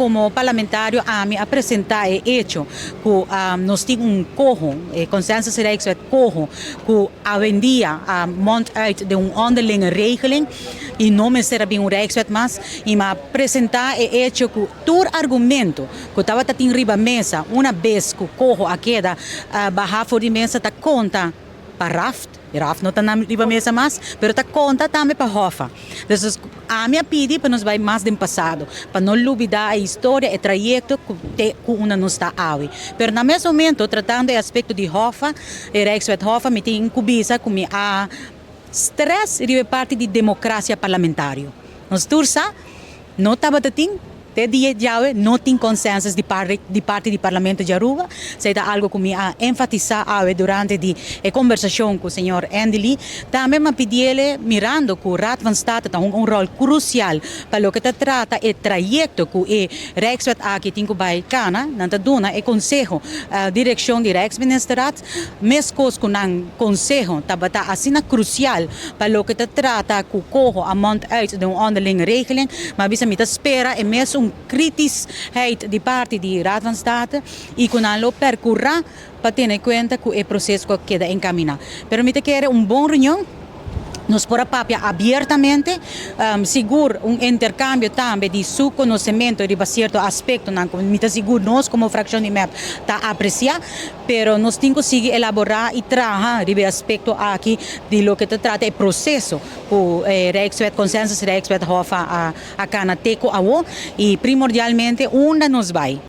Komo parlamentario ami a presentá e echo ku nos tin un coho, e Consensus Rijkswet coho, ku awendia a mond uit den un onderlinge regeling i no mester a bin un Rijkswet mas. I mi a presentá e echo ku tur argumento ku tabata tin riba mesa una bes ku coho a keda baha for di mesa ta konta pa Raft. Raft no ta na riba mesa mas, pero ta konta tambe pa Hoffa. Dus ami a pidi pa nos bai mas den pasado, pa no lubidá e historia, e trayekto ku te ku unda nos ta awe. Pero na mes momento, tratando e aspekto di Hoffa, e Rijkswet Hoffa, mi tin ku bisa ku mi a stress riba e parti di demokrasia parlamentario. Nos tur sa, no tabata tin. Te dia djawe no tin consensus di di parti di Parlamento di Aruba. Esey ta algo cu mi a enfatisa awe durante di e conversacion cu señor Andy Lee. Tambe mi a pidiele mirando cu Raad van State ta hunga un rol crucial pa loke ta trata e trayecto cu e Rijkswet aki tin cu bay cana. Nan ta duna e conseho direccion di Rijksministerraad. Mescos cu nan conseho tabata asina crucial pa loke ta trata cu coho a mond uit den un onderlinge regeling, ma a bisa mi ta spera e mesun kritischheid di parti di Raad van State y cu nan lo percura pa tene cuenta cu e proces cu a keda encamina. Pero mi ta kere un bon reunion. Nos por a papia abiertamente, sigur un intercambio tambe di su conocemento riba cierto aspectonan cu mi ta sigur nos como fraccion di mep ta aprecia, pero nos tin cu sigui elabora y traha riba e aspecto aki di loke ta trata e proceso cu e Rijkswet, Consensus Rijkswet Hof a cana te cu awo y primordialmente unda nos bay.